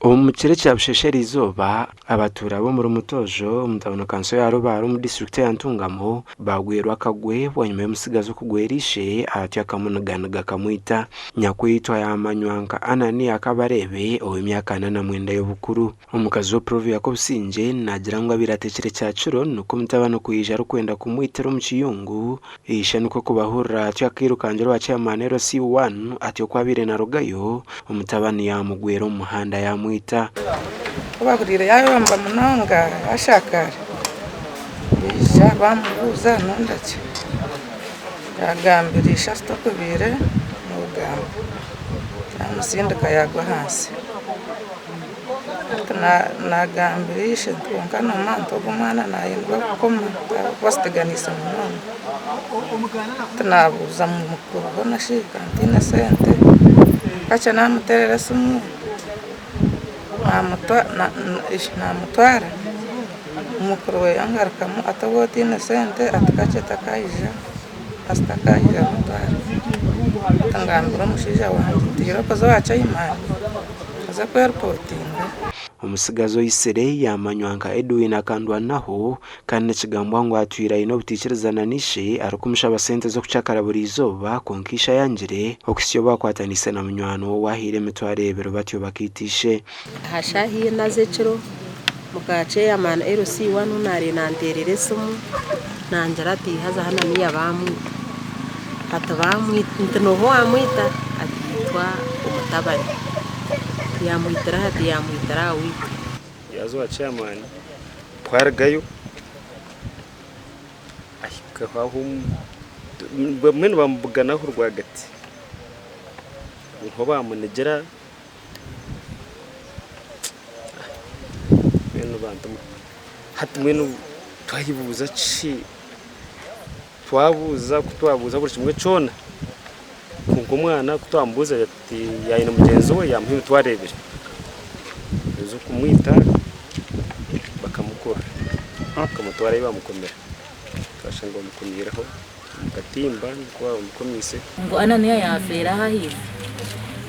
Omu kiro ekya busheesha eriizooba, abatuura b'omuri Mutojo omu tauni kanso ya Rubare omu disiturikiti eya Ntungamo baagwirwa akagwe bwanyima y'omutsigazi okugwera ishe atyo akamuniganiga akamwita. Nyakwitwa yaamanywa nka Anania Kabareebe ow'emyaka 49 y'obukuru. Omukazi w'Oprovia Kobusingye naagira ngu abaire ateekire kyakiro nikwo omutabani kwija arikwenda kumwitira omu kiyungu, ishe nikwo kubahurira atyo akairukangira owa chairman LC1 atyo ku abaire narugayo, omutabani yaamugwera omu muhanda yaamwita. Ku baahuriire yaayomba munonga yaashakaara, baija baamubuuza nonda ki? Yaagambira ishe ati tokubaire noogamba. Yaamutsindika yaagwa ahansi. Hati naagambira ishe nti kwonka noomanya nti ogu omwana naayendwa kukoma ahabw'okuba aziteganiise munonga. Hati naabuuza mukuru hoona shi ka ntaine sente, kakye naamuteerera esimu naamutwara, mukuru we yangarukamu ati obu otaine sente ati kakye takaija, ati takaija mutware. Hati ngambira omushaija wangye nti irooko oze owa chairman. Oze kweripootinga. Omutsigazi oitsire yaamanywa nka Edwin Akandwanaho kandi nikigambwa ngu atwire aine obutaikirizana na ishe arikumushaba sente z'okucakara buri izooba kwonka ishe ayangire okuhitsya obu akwataniise na munywani we owaahaire emitwaro ebiri batyo bakaita ishe. Aha shaaha ina z'ekiro, muka chairman LC one naareeba nanteerera esimu nangira ati haza Hananiya baamwita. Ati baamwita, nti nooha owaamwita? Ati yaitwa omutabani. Yaamwitira aha? Ati yaamwitira aha wiiki. Yaaza owa chairman ku arugayo ahika aho bamwe nibamubuganaho rwagati niho baamunigira. Mbwenu bantu mwe, hati mbwenu twayebuuza ki? Twabuuza ku twabuuza buri kimwe kyona, kwonka omwana ku twamubuuza ati yaayenda mugyenzi we yaamuha emitwaro ebiri ez'okumwita bakamukora bakamutwara ahi baamukomera, twashanga bamukomiireho omu katimba nikwo baamukomiise. Ngu Anania yaafeera aha ahaifo.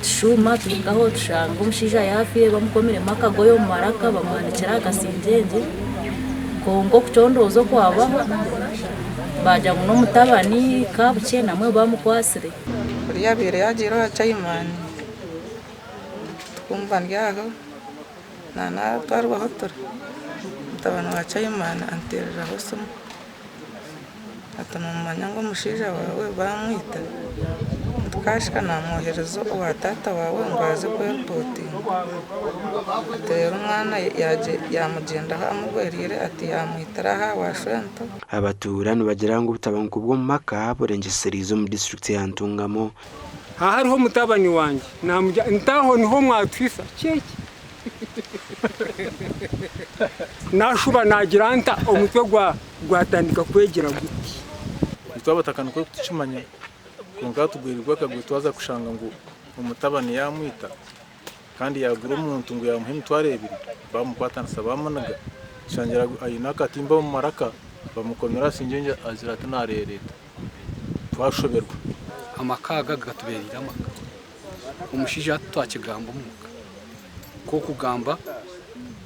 Tushuuma tuhikaho tushanga omushaija yaafiire bamukomiremu akagoye omu maraka bamuhanikire aha kasingyengye. Kwonka okucondooza okwabaho baagira ngu n'omutabani Kabukye namwe bamukwatsire. Kuri yabaire yagiire owa chairman tukumva ndi aho nanatwarwaho turi mutabani wa chairman antereraho esimu. Ati noomanya ngu omushaija waawe baamwita? Nti kaashika naamwohereza owa taata waawe ngu aze kweripootinga. Ati reero omwana yaamugyendaho amugwereire ati yaamwitira aha wa shwento. Abatuura nibagira ngu obutabanguko bw'omu maka burengyesereize omu disiturikiti ya Ntungamo. Aha hariho mutabani wangye namugira nti aho niho mwatuhisa kyeki. Nashuba nagira nta omutwe gwatandika kwegyera guti. Itwe abataka nikwo kutukimanya kwonka tugwirirwe akagwe twaza kushanga ngu omutabani yamwita kandi yagura omuntu ngu yamuha emitwaro ebiri bamukwatanisa bamuniga tushangira aine akatimba omu maraka bamukomire aha singyengye agira ati narereeta twashoberwa. Amaka aga gatubereire amaka. Omushaija hati twakigamba omuka nk'okugamba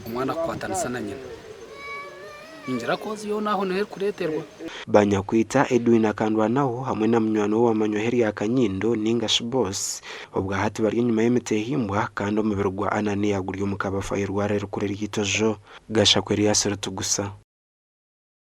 omwana kukwatanisa na nyina. Ningira kozi yoona aho niho erikureeterwa. Banyakwita Edwin Akandwanaho hamwe na munywani we owamanywaho erya Kanyindo ninga shi Boss obwahati bari enyima y'emitehimbwa kandi omubiri gwa Anania guri omu kabafu ah'eirwariro erikuru ery'eitojo. Gashakwa Erias Rutugusa.